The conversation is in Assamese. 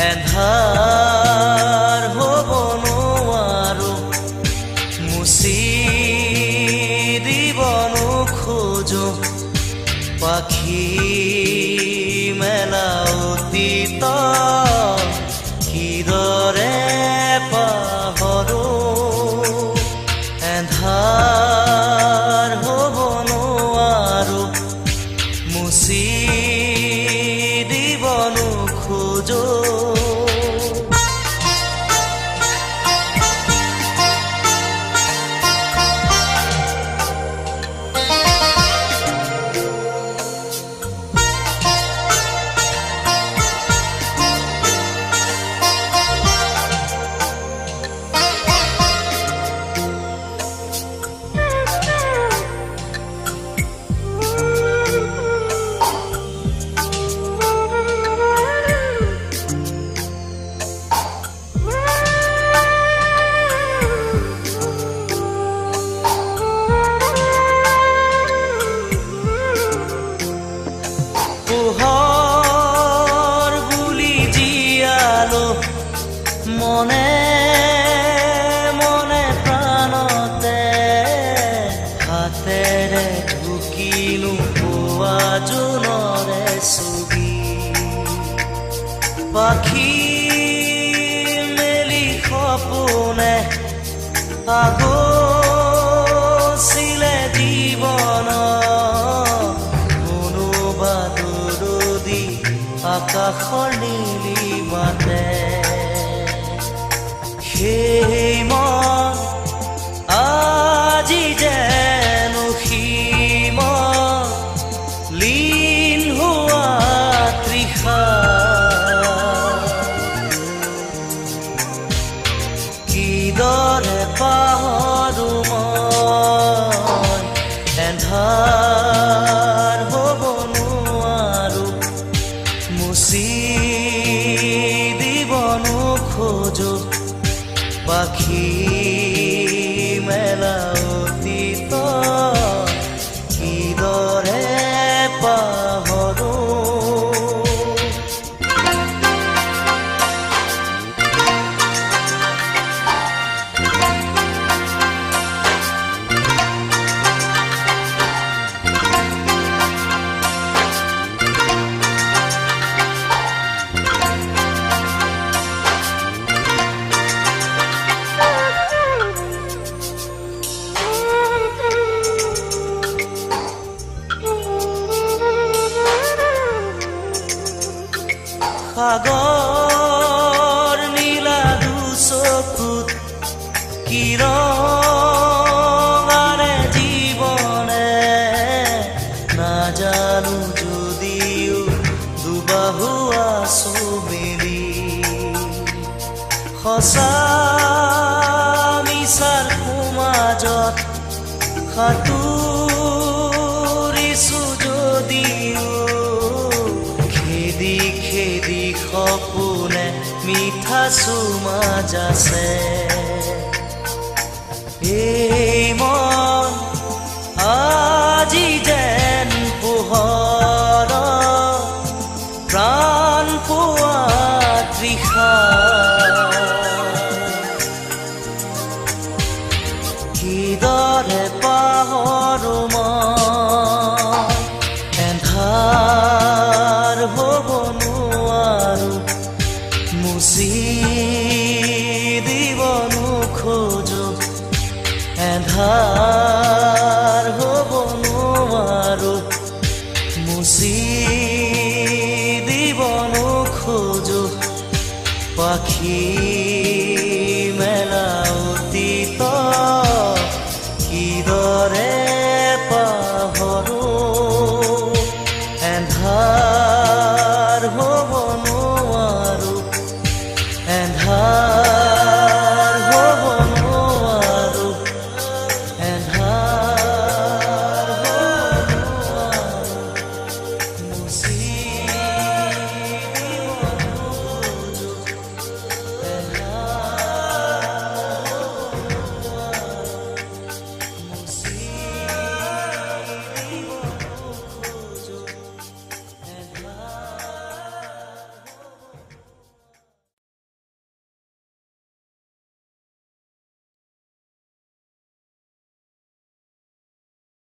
এন্ধাৰ হ'ব নোৱাৰো, মুচি দিব নোখোজো পাখি মেলা অতীত কিদৰে পাহৰো। এন্ধাৰ হ'ব নোৱাৰো, মুচি দিব নোখোজো। পোহৰ বুলি জীয়ালো মনে মনে প্ৰাণতে, হাতেৰে ঢুকিনো পোৱা জোনৰে ছবি। পাখি মেলি সপোনে আগচিলে জীৱন, আকাশৰ নীলিমাতে। সেই মন আজি যেন সীম লীন হোৱা তৃষা, কিদৰে পাহৰো মই। এন্ধাৰ হ'ব নোৱাৰো, মুচি দিব নোখোজো পাখি মেলা অতীত কিদৰে পাহৰো। সাগৰ নীলা দুচকুত কি ৰং আনে জীৱনে, নাজানো যদিও দুবাহু আছো মেলি। সঁচা মিছাৰ সমাজত সাঁতুৰিছো যদিও, খেদি খেদি সপোনে মিঠা চুমা যাচে। এই মন আজি যেন পোহৰ প্ৰাণ পোৱা তৃষা, কিদৰে পাহৰো মই। এন্ধাৰ হ'ব নোৱাৰো, মুচি দিব নোখোজো। এন্ধাৰ হ'ব নোৱাৰো, মুচি দিব নোখোজো পাখি